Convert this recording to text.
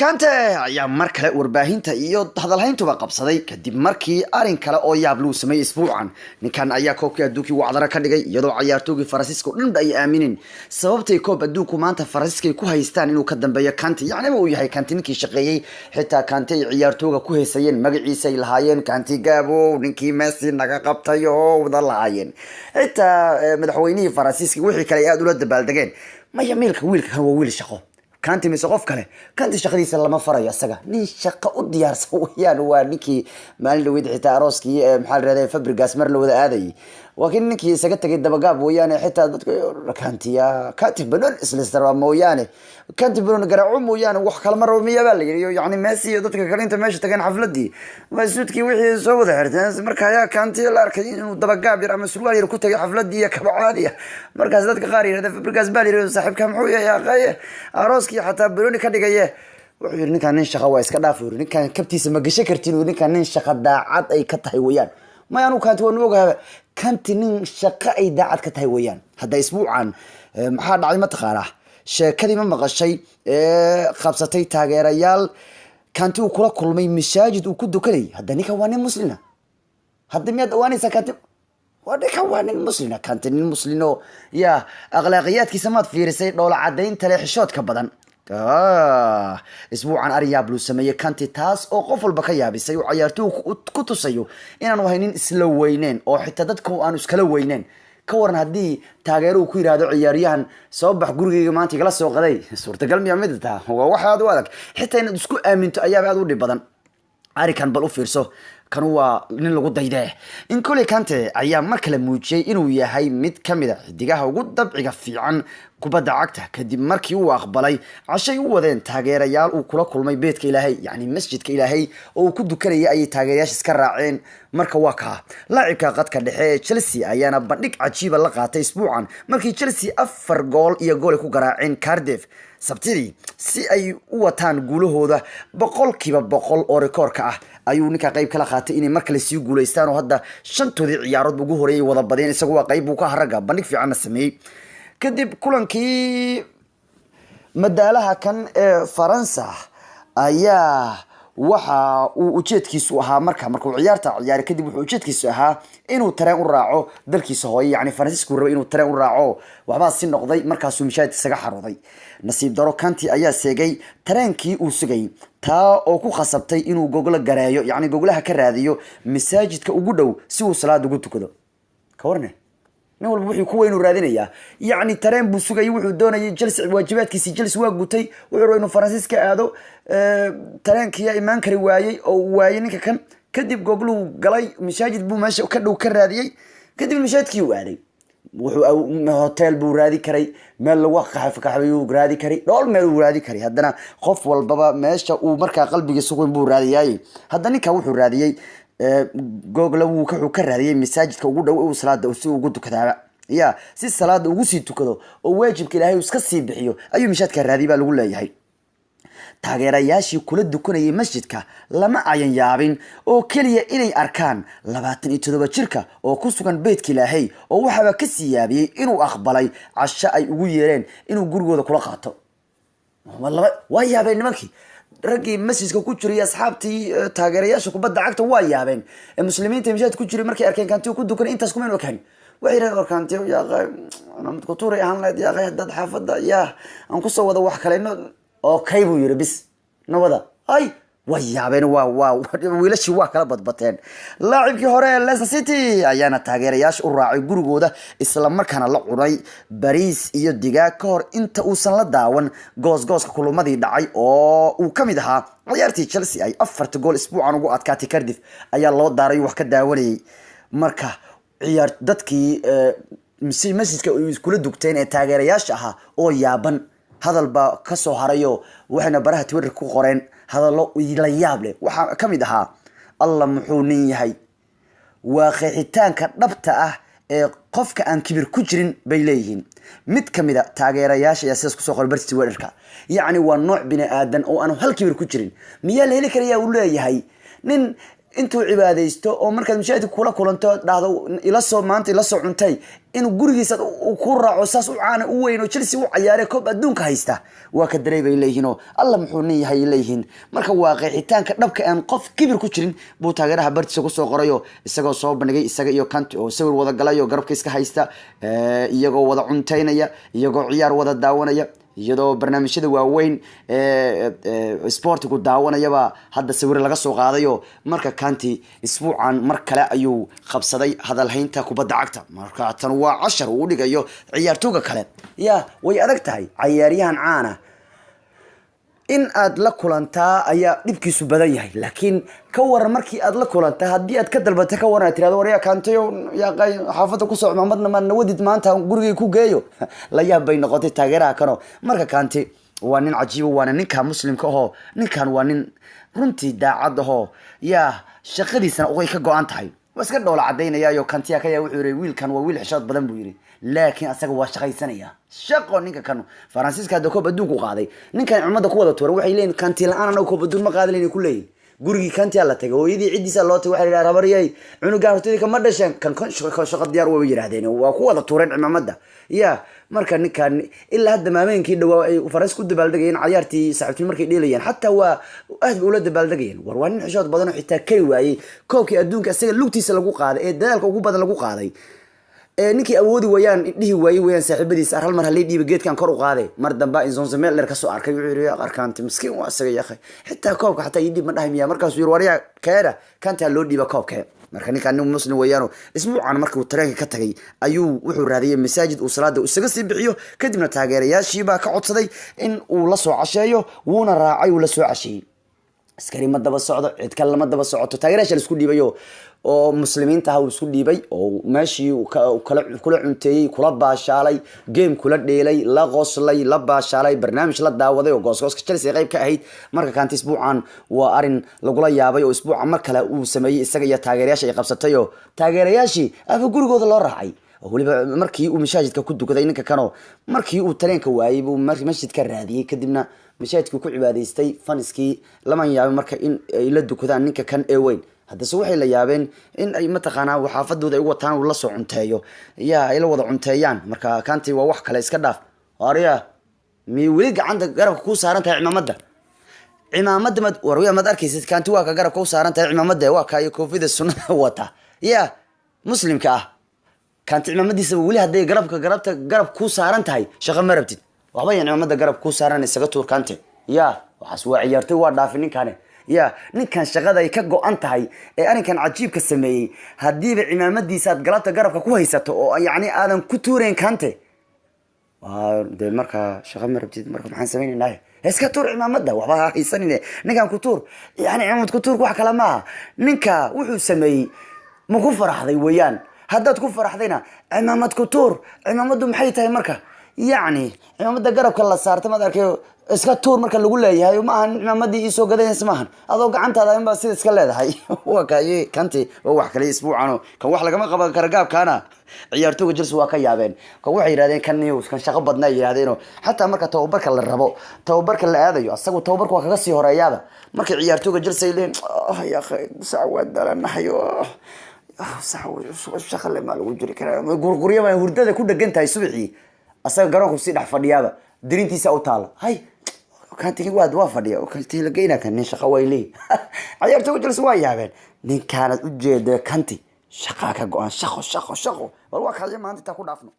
Kante ayaa mar kale warbaahinta iyo hadalhayntuba qabsaday kadib markii arin kale oo yaab luu sameeyey isbuucan. Ninkan ayaa koobkii adduunkii wacdaro ka dhigay, iyadoo cayaartoogii Faransiiska o dhanba ay aaminin sababtay koob adduunku maanta Faransiiska ay ku haystaan inuu ka dambeeyo Kante, yacniba uu yahay Kante ninkii shaqeeyey. Xitaa Kante ay ciyaartooga ku heysayeen, magaciisa ay lahaayeen "Kante gaabo, ninkii Messi naga qabtay" oo wada lahaayeen. Xitaa madaxweynihii Faransiiska wixii kale ay aada ula dabaaldegeen. Maya, miilka wiilka kan waa wiil shaqo Kanti mise qof kale? Kanti shaqadiisa lama farayo, isaga nin shaqo u diyaarsan wayaan. Waa ninkii maalin dhaweyd xitaa arooskii, maxaa la rahday, Fabregas mar la wada aadayay, waa kii ninkii isaga tagay dabagaab mooyaane. Xitaa dadku Kantiya Kanti banon islistar mooyaane, Kanti banon garaaco mooyaane, wax kale ma rabo miya baa la yidhi. Yani Messi iyo dadka kale inta meesha tageen xafladii masuudkii wixii soo wada xirteen, marka ayaa Kanti la arkay inuu dabagaab yar ama surwaal yar ku tagay xafladii iyo kaba caadiya. Markaas dadka qaar yirahda Fabregas baa la yidhi, "Saaxiibka muxuu yahay aqaye arooskii xataa baroni ka dhigaye?" Wuxuu yidhi, "Ninkaan nin shaqa waa iska dhaaf." Yiri, "Ninkaan kabtiisa ma gasho kartin." Ninkaan nin shaqa daacad ay ka tahay weeyaan. Maya, anu Kanti waan ogahaba, Kanti nin shaqo ay daacad ka tahay weeyaan. Hadda isbuucan maxaa dhacay ma taqaanaa? Sheekadii ma maqashay qabsatay taageerayaal Kanti uu kula kulmay masaajid uu ku dukanayay? Hadda ninkan waa nin muslina. Hadda miyaad dhawaanaysaa Kanti waa ninkan waa nin muslina? Kanti nin muslino ya akhlaaqiyaadkiisa maad fiirisay? Dhoola cadaynta leh, xishoodka badan. Isbuucan aryaab luu sameeyey Kanti, taas oo qof walba ka yaabisay, oo cayaartooy ku tusayo inaanu haynin isla weyneyn oo xitaa dadka aanu iskala weyneyn. Ka waran haddii taageeruhu ku yidhaahdo ciyaaryahan, "Soo bax, gurigeyga maanta igala soo qaday"? Suurtagal miyaa mid taa? Waa wax aad u adag, xitaa inaad isku aaminto ayaaba aad u dhib badan. Arrinkan bal u fiirso, kanu waa nin lagu daydee. N'Golo Kante ayaa mar kale muujiyey inuu yahay mid ka mid a xidigaha ugu dabciga fiican kubadda cagta, kadib markii uu aqbalay cashay u wadeen taageerayaal uu kula kulmay beedka Ilaahay, yacni masjidka Ilaahay oo uu ku dukanayay ayay taageerayaasha iska raaceen. Marka waa kaa laacibka qadka dhexe ee Chelsea ayaana bandhig cajiiba la qaatay isbuucan markii Chelsea 4 gool iyo gool ay ku garaaceen Cardiff Sabtidii, si ay u wataan guulahooda 100% oo rikoorka ah. Ayuu ninka qayb kala qaatay inay mar kale sii guuleystaan, oo hadda shantoodii ciyaarood ugu horeeyay wada badeen. Isagu waa qayb buu ka haraga, bandhig fiicanna sameeyey. Kadib kulankii madaalaha kan ee Faransa ayaa waxa uu ujeedkiisu ahaa, markuu ciyaarta ciyaaray kadib, wuxuu ujeedkiisu ahaa inuu tareen u raaco dalkiisa hooye, yani Faransiisku rabay inuu tareen u raaco. Waxbaa si noqday, markaasuu mishaad isaga xarooday. Nasiib daro, Kanti ayaa seegay tareenkii uu sugay, taa oo ku khasabtay inuu goglo gareeyo, yacni goglaha ka raadiyo masaajidka ugu dhow si uu salaad ugu tukado. Ka warne, nin walba wuxuu ku weyn uu raadinayaa. Yacni tareen buu sugayay, wuxuu doonayay Chelsea, waajibaadkiisii Chelsea waa gutay, wuxuu rabay inuu Faransiiska aado. Tareenkiyaa imaan kari waayey oo uu waayey ninka kan. Kadib gogluu galay, masaajid buu meesha ka dhow ka raadiyey, kadib masaajidkii uu aaday. Wuxuu hotel buu raadi karay, meel lagu kaxbayuu raadi karay, dhowr meel uu raadi karay. Haddana qof walbaba meesha uu markaa qalbigiisa weyn buu raadiyaayey. Hadda ninka wuxuu raadiyey google, wuxuu ka raadiyey masaajidka ugu dhow uu salaada si ugu tukadaaba ya, si salaada ugu sii tukado oo waajibka Ilaahay uu iska sii bixiyo ayuu masaajidka raadiyay baa lagu leeyahay. Taageerayaashii kula dukanayay masjidka lama ayan yaabin oo keliya inay arkaan 27 jirka oo ku sugan beydka Ilaahay, oo waxaaba kasii yaabiyey inuu aqbalay casho ay ugu yeereen inuu gurigooda kula qaato. Waa yaabeen nimankii, raggii masjidka ku jiray, asxaabtii taageerayaasha kubadda cagta waa yaabeen ee muslimiinta masaajid ku jiray markay arkeen Kantiyo ku dukanay. Intaas kumaynu ekayn, waxay yidhahdeen, "War Kantiyo yaaqay, kutuuray ahaan lahayd yaaqay haddaad xaafadda yaa aan kusoo wada wax kaleno." "Okay," buu yiri, "bis nawada." Ay way yaabeen, waa wiilashii waa kala badbateen. Laacibkii hore ee Leicester City ayaana taageerayaasha u raacay gurigooda, isla markaana la cunay bariis iyo digaag ka hor inta uusan la daawan goosgooska kulumadii dhacay, oo uu ka mid ahaa ciyaartii Chelsea ay afarta gool isbuucan ugu adkaatay Cardiff ayaa loo daaray, wax ka daawanayay. Marka ciyaar dadkii masjidka ay iskula dugteen ee taageerayaasha ahaa oo yaaban hadal baa kasoo harayo, waxayna baraha Twitter ku qoreen hadallo la yaab leh. Waxaa ka mid ahaa, "Allah muxuu nin yahay, waa qeexitaanka dhabta ah ee qofka aan kibir ku jirin," bay leeyihiin. Mid ka mid a taageerayaasha ayaa sidaas kusoo qoray barti Twitterka. Yacni waa nooc bini aadan oo aanu hal kibir ku jirin miyaa la heli karaya? Uu leeyahay nin Intuu cibaadaysto oo markaad mashaahidka kula kulanto dhahdo ila soo maanta ila soo cuntay, inuu gurigiisa ku raaco, saas u caana u weyn oo Chelsea u cayaare, koob adduunka haysta, waa ka daray bay leeyihiin. Oo alla muxuu nin yahay leeyihiin. Marka waa qeexitaanka dhabka aan qof kibir ku jirin buu taageeraha bartiisa kusoo qorayo, isagoo soo bandhigay isaga iyo Kante oo sawir wada galay oo garabka iska haysta, iyagoo wada cuntaynaya, iyagoo ciyaar wada daawanaya, iyadoo barnaamijyada waaweyn sportigu daawanayaba hadda sawir laga soo qaadayo. Marka Kante isbuucan mar kale ayuu qabsaday hadalhaynta kubadda cagta. Marka tan waa cashar uu udhigayo ciyaartooga kale. Ya, way adag tahay cayaaryahan caana in aad la kulantaa ayaa dhibkiisu badan yahay, laakiin ka waran markii aad la kulantaa, haddii aad ka dalbata, ka waran aad tirahdo: "Waryaa Kantayo, yaa xaafadda kusoo cimaamadna maad nawadid, maanta gurigay ku geeyo." La yaab bay noqotay taageeraha kano. Marka Kante waa nin cajiibo, waana ninka muslimka ahoo ninkan waa nin runtii daacad ahoo yaa shaqadiisana way ka go-an tahay. Waa iska dhoola cadaynayayo Kantiya kaya. Wuxuu yiri wiilkan waa wiil xishood badan buu yiri, laakiin asaga waa shaqaysanaya shaqo. Ninka kan Faransiiska hadda koob adduunku qaaday, ninkan cumada ku wada tuuran, waxay leeyihin Kanti la-aan anaga koob adduun ma qaadi layn ku leeyihin. Gurigii Kantiya la tagay, hooyadii ciddiisa loo tagay, waxay yidhaha: "Habaryey, cunugaan hortadii kama dhasheen kan shaqo diyaar." Way yidhahdeen, waa ku wada tuureen cimaamada. Ya, marka ninkan ilaa hadda maameenkii dhawaa ay Faransiis ku dabaaldegayeen cayaartii saaxiibtinimo markay dheelayeen, xataa waa aad bay ula dabaaldegayeen. War waa nin xishood badan oo xitaa kari waayey koobkii adduunka isaga lugtiisa lagu qaaday ee dadaalka ugu badan lagu qaaday, ee ninkii awoodi wayaan dhihi waayey wayaan saaxiibadiisa: "Hal mar halii dhiiba, geedkan kor u qaaday." Mar damba Nzonzi meel dheer kasoo arkay, wuxuu yiri: "Arkaanti miskiin waa isaga yaqay, xitaa koobka xataa ii dhiib ma dhahay miya?" Markaasuu yiri: "Waryaa keena." Kantaa loo dhiiba koobka. Marka ninkaan nin muslim weeyaano. Isbuucan markii uu tareenka ka tagay ayuu wuxuu raadiyey masaajid uu salaada isaga sii bixiyo, kadibna taageerayaashiibaa ka codsaday in uu la soo casheeyo, wuuna raacay, uu la soo casheeyey. Askari ma daba socdo, cid kale lama daba socoto, taageerayaasha la isku dhiibayo oo muslimiinta ah uu isku dhiibay oo meeshii kula cunteeyey, kula baashaalay, game kula dheelay, la qoslay, la baashaalay, barnaamij la daawaday oo goosgooska Chelsea qayb ka ahayd. Marka Kante isbuucan waa arin lagula yaabay oo isbuucan mar kale uu sameeyey isaga iyo taageerayaasha ay qabsatay, oo taageerayaashii aba gurigooda loo raacay, oo weliba markii uu mashaajidka ku dukaday ninka kano, markii uu tareenka waayey buu masjidka raadiyey, kadibna mashaajidkii ku cibaadaystay. Fanskii lama yaabin marka in ay la dukadaan ninka kan ee weyn. Haddase waxay la yaabeen in ay mataqaanaa xaafadooda ay u wataan, uu la soo cunteeyo, yaa ay la wada cunteeyaan. Marka Kanti waa wax kale iska dhaaf. Arya, mi weli gacanta garabka ku saaran tahay cimaamada? Cimaamada mad warwiya maad arkaysid? Kanti waa ka garabka u saaran tahay cimaamada, waa ka iyo koofida sunnada wata, ya muslimka ah. Kanti cimaamadiisa weli hadday garabka garabta garab ku saaran tahay, shaqo ma rabtid. Waxba yan cimaamada garab ku saaran isaga tuur, Kante. Ya, waxaas waa ciyaartoy, waa dhaafi ninkane. Ya, ninkan shaqada ay ka go-an tahay ee arrinkan cajiibka sameeyey, haddiiba cimaamadiisa aad galabta garabka ku haysato oo yacni aadan ku tuurayn, Kante, waa dee marka shaqo ma rabtid. Marka maxaan samaynaynaa? Iska tuur cimaamada, waxba ha haysanine, ninkan ku tuur. Yani cimaamad ku tuurka wax kale maaha. Ninka wuxuu sameeyey ma ku faraxday weeyaan? Haddaad ku faraxdayna cimaamad ku tuur. Cimaamadu maxay tahay marka? Yacni cimaamada garabka la saarta maad arkay, iska tuur marka lagu leeyahay, ma ahan cimaamadii iisoo gadanaysa, maahan adoo gacantaada inbaa sida iska leedahay. Waa kaye Kanti waa wax kale isbuucano. Kan wax lagama qaban karo gaabkaana. Ciyaartooga Chelsea waa ka yaabeen kan, waxay yidhahdeen kan news kan shaqo badna ay yidhahdeeno. Xataa marka tababarka la rabo, tababarka la aadayo, asagu tababarka waa kaga sii horeeyaaba. Markay ciyaartooga Chelsea ay leeyihin: "Oh ya akhi, sac waa dalanahay, shaqale maa lagu jiri karaa?" Gurgurya baa hurdada ku dhegan tahay subaxii, asaga garoonku sii dhex fadhiyaaba, dirintiisa u taala. Hay, Kantigi waa fadhiya, Kanti la geyna, kan nin shaqo way leeyi. Ciyaartooga Chelsea waa yaabeen ninkaanad ujeeda, Kanti shaqaa ka go-an, shaqo shaqo shaqo. Bal waa kayo maanta intaa ku dhaafno.